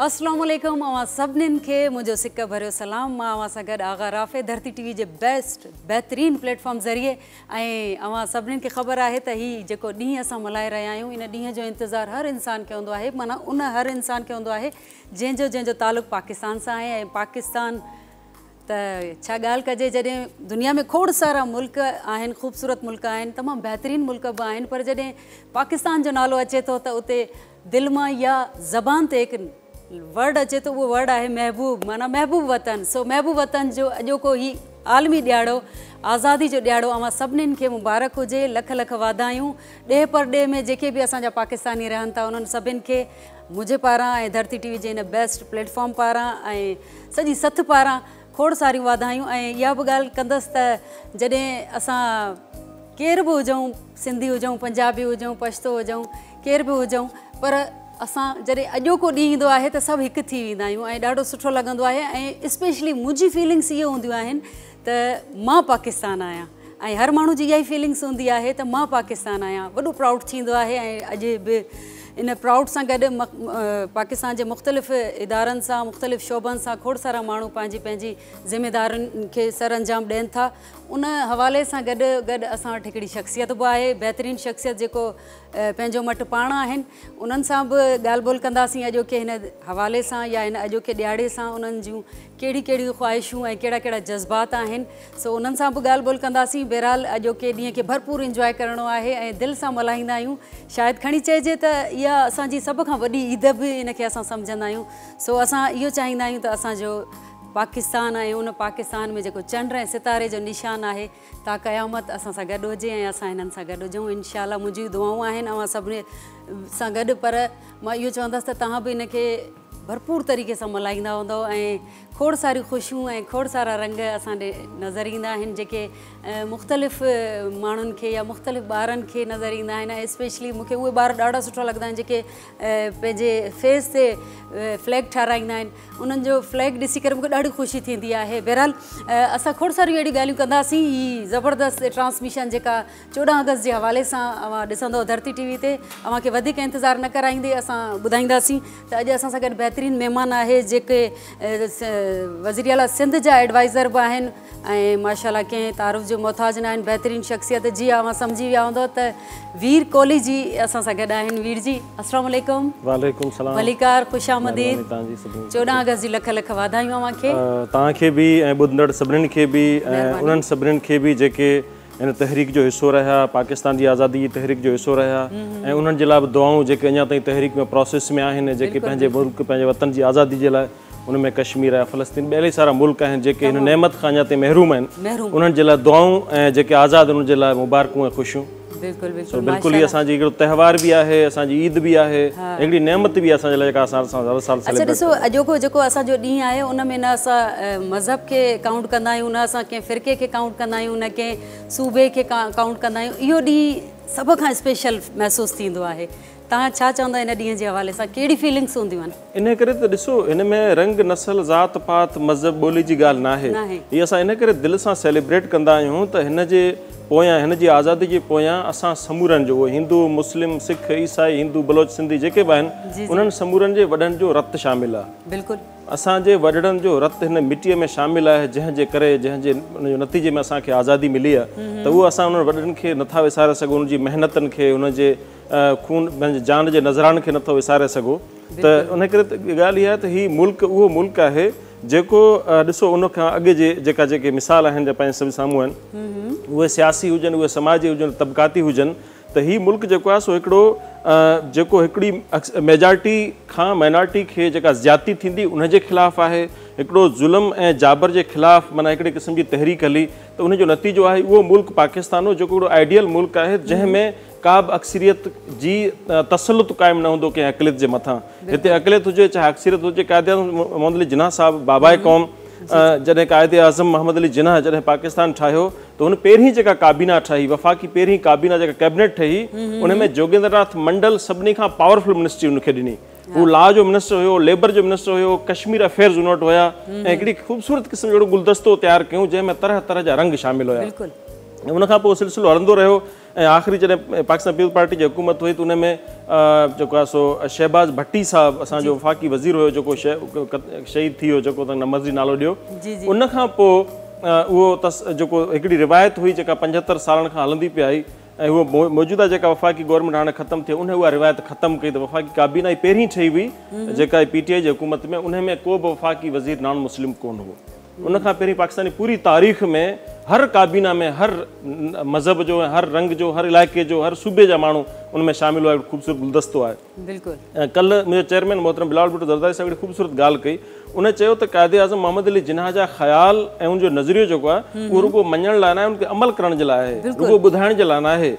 अस्सलाम वालेकुम अवां सभिनीनि खे मुंहिंजो सिक भरियो सलाम। मां अवां सां गॾु आगा राफ़े धरती टीवी जे बेस्ट बहितरीन प्लेटफॉर्म ज़रिए ऐं अवां सभिनीनि खे ख़बर आहे त हीउ जेको ॾींहुं असां मल्हाए रहिया आहियूं इन ॾींहं जो इंतज़ार हर इंसान खे हूंदो आहे, माना उन हर इंसान खे हूंदो आहे जंहिंजो तालुक़ पाकिस्तान सां आहे। ऐं पाकिस्तान त छा ॻाल्हि कजे, जॾहिं दुनिया में खोड़ सारा मुल्क आहिनि, ख़ूबसूरत मुल्क आहिनि, तमामु बहितरीन मुल्क बि आहिनि, पर जॾहिं पाकिस्तान जो नालो अचे थो त उते दिलि मां या ज़बान ते हिकु वर्ड अचे थो, उहो वर्ड आहे महबूब, माना महबूब वतन। सो महबूब वतन जो अॼोको ही आलमी ॾियाड़ो, आज़ादी जो ॾियाड़ो अवां सभिनीनि खे मुबारक हुजे, लख लख वाधायूं। ॾेह परॾेह में जेके बि असांजा पाकिस्तानी रहनि था उन्हनि सभिनीनि खे मुंहिंजे पारां ऐं धरती टीवी जे हिन बेस्ट प्लेटफॉर्म पारां ऐं सॼी सथ पारां खोड़ सारियूं वाधायूं। ऐं इहा बि ॻाल्हि कंदसि त जॾहिं असां केरु बि हुजूं, सिंधी हुजूं, पंजाबी हुजूं, पश्तो हुजूं, केरु बि हुजूं, पर असां जॾहिं अॼोको ॾींहुं ईंदो आहे त सभु हिकु थी वेंदा आहियूं ऐं ॾाढो सुठो लॻंदो आहे। ऐं स्पेशली मुंहिंजी फीलिंग्स इहे हूंदियूं आहिनि त मां पाकिस्तान आहियां ऐं हर माण्हू जी इहा ई फीलिंग्स हूंदी आहे त मां पाकिस्तान आहियां, वॾो प्राउड थींदो आहे। ऐं अॼु बि इन प्राउड सां गॾु पाकिस्तान जे मुख़्तलिफ़ इदारनि सां, मुख़्तलिफ़ शोबनि सां खोड़ सारा माण्हू पंहिंजी पंहिंजी ज़िम्मेदारियुनि खे सर अंजाम ॾियनि था। उन हवाले सां गॾु गॾु असां वटि हिकिड़ी शख़्सियत बि आहे, बहितरीन शख़्सियत जेको पंहिंजो मटु पाण आहिनि, उन्हनि सां बि ॻाल्हि ॿोल कंदासीं अॼोके हिन हवाले सां या हिन अॼोके ॾियाड़े सां उन्हनि जूं कहिड़ी कहिड़ियूं ख़्वाहिशूं ऐं कहिड़ा कहिड़ा जज़्बात आहिनि, सो उन्हनि सां बि ॻाल्हि ॿोल कंदासीं। बहरहाल अॼोके ॾींहं खे भरपूर इंजॉय करिणो आहे ऐं दिलि सां मल्हाईंदा आहियूं। शायदि खणी चइजे त इहा असांजी सभ खां वॾी ईद बि इनखे असां सम्झंदा आहियूं। सो असां इहो चाहींदा आहियूं त असांजो पाकिस्तान ऐं उन पाकिस्तान में जेको चंड ऐं सितारे जो निशान आहे ता क़यामत असां सां गॾु हुजे ऐं असां हिननि सां गॾु हुजूं इंशाअल्लाह। मुंहिंजी दुआऊं आहिनि अवां सभिनी सां गॾु, पर मां इहो चवंदसि त तव्हां बि इनखे भरपूर तरीक़े सां मल्हाईंदा हूंदव ऐं खोड़ सारियूं ख़ुशियूं ऐं खोड़ सारा रंग असां ॾे नज़र ईंदा आहिनि जेके मुख़्तलिफ़ माण्हुनि खे या मुख़्तलिफ़ ॿारनि खे नज़र ईंदा आहिनि। ऐं स्पेशली मूंखे उहे ॿार ॾाढा सुठा लॻंदा आहिनि जेके पंहिंजे फेस ते फ्लैग ठाराईंदा आहिनि, उन्हनि जो फ्लैग ॾिसी करे मूंखे ॾाढी ख़ुशी थींदी आहे। बहरहाल असां खोड़ सारियूं अहिड़ियूं ॻाल्हियूं कंदासीं। हीअ ज़बरदस्त ट्रांसमिशन जेका 14 अगस्त जे हवाले सां अवां ॾिसंदव धरती टीवी ते, अव्हांखे वधीक इंतज़ार न कराईंदे असां ॿुधाईंदासीं त अॼु असां सां गॾु बहितरीन महिमान आहे जेके वज़ीर आला सिंध जा एडवाइज़र बि आहिनि ऐं माशाअल्लाह कंहिं तारुफ़ जो मोहताज न आहिनि, बहितरीन शख़्सियत। जी अव्हां सम्झी विया हूंदव त वीर कोहली जी असां सां गॾु आहिनि। वीर जी अस्सलाम वालेकुम। वालेकुम सलाम, भलीकार, ख़ुशि आमदीद। 14 अगस्त जी लख लख वाधायूं अव्हांखे, तव्हांखे बि ऐं ॿुधंदड़ सभिनीनि खे बि ऐं उन्हनि सभिनीनि खे बि जेके इन तहरीक जो हिसो रहिया, पाकिस्तान जी आज़ादी जी तहरीक जो हिसो रहिया ऐं उन्हनि जे लाइ बि दुआऊं जेके अञा ताईं तहरीक में प्रोसेस में आहिनि, जेके पंहिंजे मुल्क पंहिंजे वतन जी आज़ादी जे लाइ, उन में कश्मीर आहे, फ़लस्तीन, ॿिया इलाही सारा मुल्क आहिनि जेके हिन नेमत खां अञा ताईं महरूम आहिनि, उन्हनि जे लाइ दुआऊं ऐं जेके आज़ाद उन्हनि जे लाइ मुबारकूं ऐं ख़ुशियूं। बिल्कुल बिल्कुल बिल्कुलु ई असांजी हिकिड़ो त्योहार बि आहे, असांजी ईद बि आहे, हिकिड़ी नेमत बि असांजे लाइ जेका असां हर साल। अच्छा ॾिसो, अॼोको जेको असांजो ॾींहुं आहे उन में न असां मज़हब खे काउंट कंदा आहियूं, न असां कंहिं फ़िरके खे काउंट कंदा आहियूं, न कंहिं सूबे खे काउंट कंदा आहियूं। इहो ॾींहुं सभ खां स्पेशल महसूसु थींदो आहे। तव्हां छा चवंदा हिन ॾींहं जे हवाले सां, कहिड़ी फीलिंग्स हूंदियूं आहिनि? इन करे त ॾिसो, हिन में रंग, नस्ल, ज़ात पात, मज़हब, ॿोली जी ॻाल्हि न आहे। हीअ असां इन करे दिलि सां सेलिब्रेट कंदा आहियूं त हिन जे पोयां, हिन जी आज़ादी जे पोयां असां समूरनि जो, हिंदू, मुस्लिम, सिख, ईसाई, हिंदू, बलोच, सिंधी जेके बि आहिनि, उन्हनि समूरनि जे वॾनि जो रत शामिलु आहे। बिल्कुलु असांजे वॾड़नि जो रत हिन मिटीअ में शामिलु आहे, जंहिंजे करे, जंहिंजे उनजो नतीजे में असांखे आज़ादी मिली आहे। त उहो असां उन्हनि वॾनि खे नथा विसारे सघूं, उनजी महिनतनि खे, उनजे खून, पंहिंजे जान जे नज़रान खे नथो विसारे सघो। त उन करे ॻाल्हि इहा आहे त हीउ मुल्क उहो मुल्क आहे जेको ॾिसो उन खां अॻु जे जेका जेके मिसाल आहिनि जा पंहिंजे सभु साम्हूं आहिनि, उहे सियासी हुजनि, उहे समाजी हुजनि, तबक़ाती हुजनि, त हीउ मुल्क जेको आहे सो हिकिड़ो जेको हिकिड़ी मेजॉरिटी खां माइनॉरिटी खे जेका ज़्यादती थींदी उनजे ख़िलाफ़ आहे, हिकिड़ो ज़ुल्म ऐं जाबर जे ख़िलाफ़ माना हिकिड़े क़िस्म जी तहरीक हली त उनजो नतीजो आहे उहो मुल्क पाकिस्तान हो जेको हिकिड़ो आइडियल मुल्क आहे जंहिं में का बि अक्सरियत जी तसलुत क़ाइमु न हूंदो कंहिं अक़लियत जे मथां। हिते अक़लियत हुजे चाहे अक्सरियत हुजे, क़ाइद मोहम्मद अली जिन्ना साहिबु बाबाए क़ौम जॾहिं क़ाइद आज़म मोहम्मद अली जिन्ना जॾहिं पाकिस्तान ठाहियो त हुन पहिरीं जेका काबीना ठाही, वफ़ाक़ी पहिरीं काबीना जेका कैबिनेट ठही, उन में जोगेंद्रनाथ मंडल सभिनी खां पावरफुल मिनिस्ट्री हुनखे ॾिनी। हू लॉ जो मिनिस्टर हुयो, लेबर जो मिनिस्टर हुयो, कश्मीर अफेयर्स हुन वटि हुया ऐं हिकिड़ी ख़ूबसूरत क़िस्म जो अहिड़ो गुलदस्तो तयारु कयूं जंहिंमें तरह तरह जा रंग शामिल हुया। उन खां पोइ सिलसिलो हलंदो रहियो। ۽ آخري جڏهن پاڪستان پيپلز پارٽي جي حڪومت هئي ته ان ۾ جيڪو آهي سو شهباز ڀٽي صاحب اسان جو وفاقي وزير هيو جيڪو شهيد ٿي ويو جيڪو توهان مرضي نالو ڏيو ان کان پوء اهو جيڪو هڪڙي روايت هئي جيڪا 75 سالن کان هلندي پئي آئي ۽ هو موجوده جيڪا وفاقي گورنمينٽ هاڻي ختم ٿي ان اها روايت ختم ڪئي ته وفاقي ڪابينا ئي پهرين ٺهي هئي جيڪا پي ٽي آء جي حڪومت ۾ ان ۾ ڪو به وفاقي وزير نان مسلم ڪونه هو. ان کان پهرين پاڪستاني پوري تاريخ ۾ هر ڪابينا ۾ هر مذهب جو ۽ هر رنگ جو هر علائقي جو هر صوبي جا ماڻهو ان ۾ شامل هئا. هڪڙو خوبصورت گلدستو آهي. بلڪل. ۽ ڪلهه منهنجو چيئرمين محترم بلاول ڀٽو زرداري صاحب هڪڙي خوبصورت ڳالهه ڪئي. ان چيو ته قائد اعظم محمد علي جناح جا خيال ۽ ان جو نظريو جيڪو آهي اهو رڳو مڃڻ لاء ناهي ان کي عمل ڪرڻ جي لاء آهي. رڳو ٻڌائڻ جي لاء ناهي.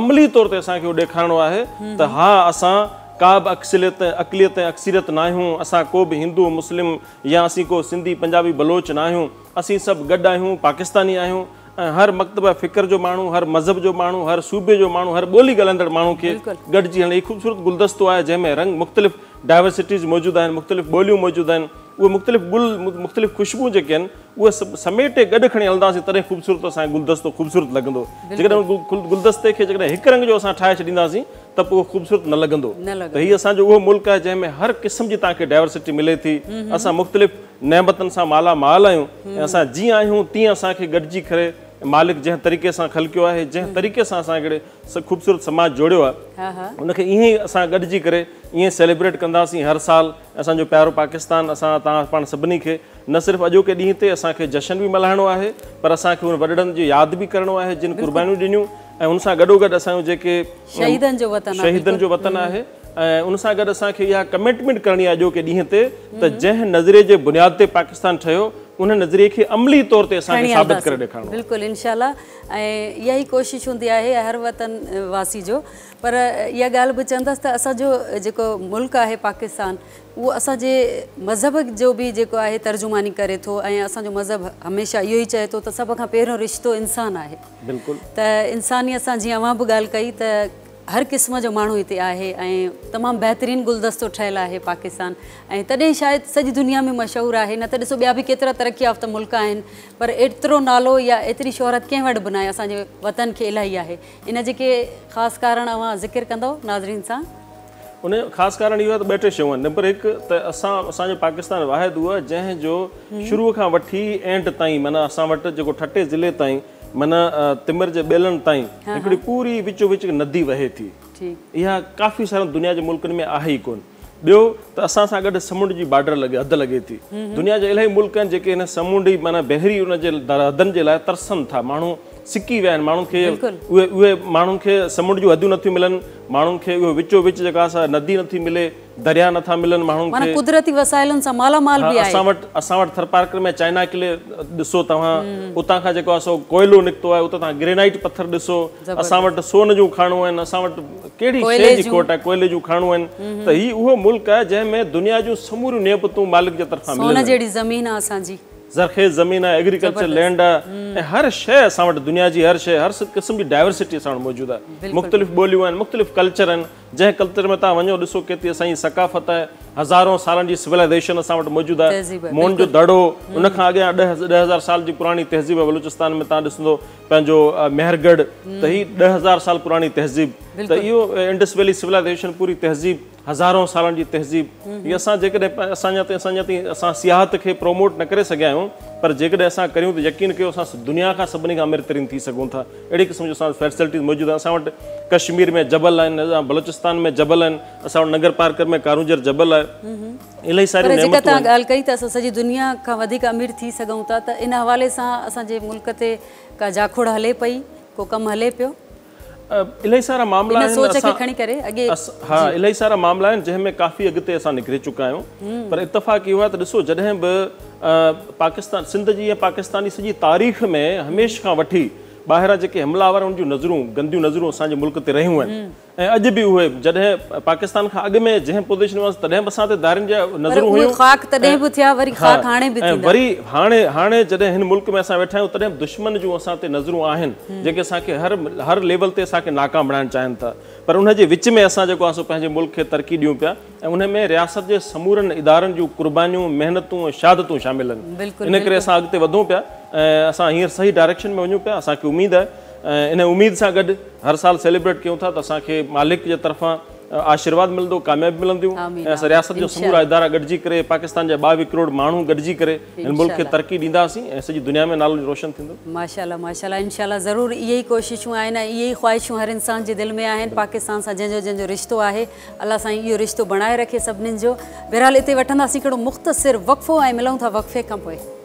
عملي طور تي اسان کي اهو ڏيکارڻو آهي ته ها اسان ڪا به اڪثريت اقليت ۽ اڪثريت ناهيون، اسان ڪو به هندو مسلم يا اسين ڪو سنڌي پنجابي بلوچ ناهيون، اسين سڀ گڏ آهيون، پاڪستاني آهيون ۽ هر مڪتبه فڪر جو ماڻهو، هر مذهب جو ماڻهو، هر صوبي جو ماڻهو، هر ٻولي ڳالهائيندڙ ماڻهو کي گڏجي هلڻ. هي خوبصورت گلدستو آهي جنهن ۾ رنگ مختلف ڊائيورسٽيز موجود آهن، مختلف ٻوليون موجود آهن، اهي مختلف گل مختلف خوشبوون جيڪي آهن اهي سڀ سميٽي گڏ کڻي هلنداسين تڏهن خوبصورت اسان کي گلدستو خوبصورت لڳندو. جيڪڏهن ان گلدستي کي جيڪڏهن هڪ رنگ جو اسان ٺاهي ڇڏينداسين ته پوء اهو خوبصورت نه لڳندو. ته هي اسان جو اهو ملڪ آهي جنهن ۾ هر قسم جي توهان کي ڊائيورسٽي ملي ٿي. اسان مختلف نعمتن سان مالا مال آهيون ۽ اسان جيئن آهيون تيئن اسان کي گڏجي ڪري مالڪ جنهن طريقي سان خلقيو آهي جنهن طريقي سان اسان هڪڙي خوبصورت سماج جوڙيو آهي ان کي ائين ئي اسان گڏجي ڪري ائين سيليبريٽ ڪنداسين هر سال. اسان جو پيارو پاڪستان اسان توهان پاڻ سڀني کي نه صرف اڄوڪي ڏينهن تي اسان کي جشن به ملهائڻو آهي پر اسان کي انهن وڏڙن جي ياد به ڪرڻو آهي جن قربانيون ڏنيون ۽ ان سان گڏوگڏ اسان جو جيڪي شهيدن جو وطن آهي شهيدن جو وطن آهي ۽ ان سان گڏ اسان کي اها ڪمٽمينٽ ڪرڻي آهي اڄوڪي ڏينهن تي ته جنهن نظريي جي بنياد تي پاڪستان ٺهيو ان نظريي کي عملي طور تي اسان کي ثابت ڪري ڏيکارڻو آهي. بلڪل انشاء الله ۽ اها ئي ڪوشش هوندي آهي هر وطن واسي جو پر اها ڳالهه به چوندس ته اسان جو جيڪو ملڪ آهي پاڪستان اهو اسان جي مذهب جو به جيڪو آهي ترجماني ڪري ٿو ۽ اسان جو مذهب هميشه اهو ئي چئي ٿو ته سڀ کان پهريون رشتو انسان آهي. بلڪل. ته انسانيت سان جيئن اوهان به ڳالهه ڪئي ته هر قسم جو ماڻهو هتي آهي ۽ تمام بهترين گلدستو ٺهيل آهي پاڪستان ۽ تڏهن شايد سڄي دنيا ۾ مشهور آهي نه ته ڏسو ٻيا به ڪيترا ترقي يافته ملڪ آهن پر ايترو نالو يا ايتري شهرت ڪنهن وٽ به ناهي اسان جي وطن کي الاهي آهي. ان جي ڪي خاص ڪارڻ اوهان ذڪر ڪندؤ ناظرين سان؟ ان جو خاص ڪارڻ اهو آهي ته ٻه ٽي شيون آهن. نمبر هڪ ته اسان اسان جو پاڪستان واحد اهو آهي جنهن جو شروع کان وٺي اينڊ تائين معنيٰ اسان وٽ جيڪو ٺٽي ضلعي تائين معنيٰ تمر جي ٻيلن تائين هڪڙي پوري وچو وچ ندي وهي ٿي. اها ڪافي سارن دنيا جي ملڪن ۾ آهي ئي ڪونه. ٻيو ته اسان سان گڏ سمنڊ جي بارڊر لڳي حد لڳي ٿي. دنيا جا الاهي ملڪ آهن جيڪي هن سمنڊي معنيٰ بحري ان جي حدن جي لاء ترسن ٿا. ماڻهو سڪي ويا آهن ماڻهن کي اهي اهي ماڻهن کي سمنڊ جون حدون نٿيون ملن ماڻهن کي اهو وچو وچ جيڪا سا ندي نٿي ملي دريا نٿا ملن ماڻهن کي. معنيٰ قدرتي وسائلن سان مالا مال به آهي. اسان وٽ اسان وٽ ٿرپارڪر ۾ چائنا قلعي ڏسو توهان اتان کان جيڪو آهي سو ڪوئلو نڪتو آهي اتان توهان گرينائيٽ پٿر ڏسو اسان وٽ سون جون کاڻون آهن اسان وٽ ڪهڙي شيء جي کوٽ آهي ڪوئلي جون کاڻون آهن ته هي اهو ملڪ آهي جنهن ۾ دنيا جون سموريون نعمتون مالڪ جي طرفان مليل آهن. سون جهڙي زمين آهي اسان جي. زرخيز زمين آهي ايگريڪلچر لينڊ آهي ۽ هر شيء اسان وٽ دنيا جي هر شيء هر قسم جي ڊائيورسٽي اسان وٽ موجود آهي مختلف ٻوليون آهن مختلف ڪلچر آهن جنهن ڪلچر ۾ توهان وڃو ڏسو ڪيتري اسان جي ثقافت آهي هزارون سالن جي سولائيزيشن اسان وٽ موجود آهي موهن جو دڙو ان کان اڳيان 10000 سال جي پراڻي تهذيب آهي بلوچستان ۾ توهان ڏسندو پنهنجو مهرڳڙهه ته هي 10000 سال پراڻي تهذيب ته اهو انڊس ويلي سولائيزيشن پوري تهذيب هزارون سالن جي تهذيب هي اسان جيڪڏهن اسان اڃا تائين اسان اڃا تائين اسان سياحت کي پروموٽ نه ڪري سگهيا آهيون پر جيڪڏهن اسان ڪريون ته يقين ڪيو اسان دنيا کان سڀني کان امير ترين ٿي سگهون ٿا اهڙي قسم جون اسان وٽ فيسلٽيز موجود آهن اسان وٽ ڪشمير ۾ جبل آهن بلوچستان ۾ جبل آهن اسان وٽ ننگر پارڪر ۾ ڪارونجهر جبل آهي الاهي ساريون نعمتون آهن. پر جيڪا توهان ڳالهه ڪئي ته اسان سڄي دنيا کان وڌيڪ امير ٿي سگهون ٿا ته ان حوالي سان اسان جي ملڪ تي ڪا جاکوڙ هلي پئي ڪو ڪم هلي پيو؟ الاهي سارا معاملا آهن سوچ کي کڻي ڪري اڳي ها الاهي سارا معاملا آهن جنهن ۾ ڪافي اڳتي اسان نڪري چڪا آهيون پر اتفاق اهو آهي ته ڏسو جڏهن به پاڪستان سنڌ جي ۽ پاڪستان جي سڄي تاريخ ۾ هميشھ کان وٺي ٻاهران جيڪي حمله آور ان جون نظرون گنديون نظرون اسان جي ملڪ تي رهيون آهن ۽ اڄ به اهي جڏهن پاڪستان کان اڳ ۾ جنهن پوزيشن ۾ هئاسين تڏهن به اسان تي ڌارين جا نظرون هيون خاڪ تڏهن به ٿيا وري خاڪ هاڻي به ٿيندا ۽ وري هاڻي هاڻي جڏهن هن ملڪ ۾ اسان ويٺا آهيون تڏهن به دشمن جون اسان تي نظرون آهن جيڪي اسان کي هر هر ليول تي اسان کي ناڪام بڻائڻ چاهين ٿا پر ان جي وچ ۾ اسان جيڪو آهي سو پنهنجي ملڪ کي ترقي ڏيون پيا ۽ ان ۾ رياست جي سمورن ادارن جون قربانيون محنتون ۽ شهادتون شامل آهن ان ڪري اسان اڳتي وڌون پيا ۽ اسان هينئر صحيح ڊائريڪشن ۾ وڃون پيا اسان کي اميد آهي ۽ ان اميد سان گڏ هر سال سيليبريٽ ڪيون ٿا ته اسان کي مالڪ جي طرفان آشيرواد ملندو، ڪاميابي ملنديون ۽ اسان رياست جو سمورا ادارا گڏجي ڪري، پاڪستان جا 22 ڪروڙ ماڻهو گڏجي ڪري هن ملڪ کي ترقي ڏينداسين ۽ سڄي دنيا ۾ نالو روشن ٿيندو. ماشاءالله ماشاءالله انشاءالله ضرور اهي ئي ڪوششون آهن ۽ اهي ئي خواهشون هر انسان جي دل ۾ آهن. پاڪستان سان جنهن جو جنهن جو رشتو آهي، الله سائين اهو رشتو بڻائي رکي سڀنين جو. بهرحال اتي وٺنداسين هڪڙو مختصر وقفو ۽ ملون ٿا وقفي کان پوء.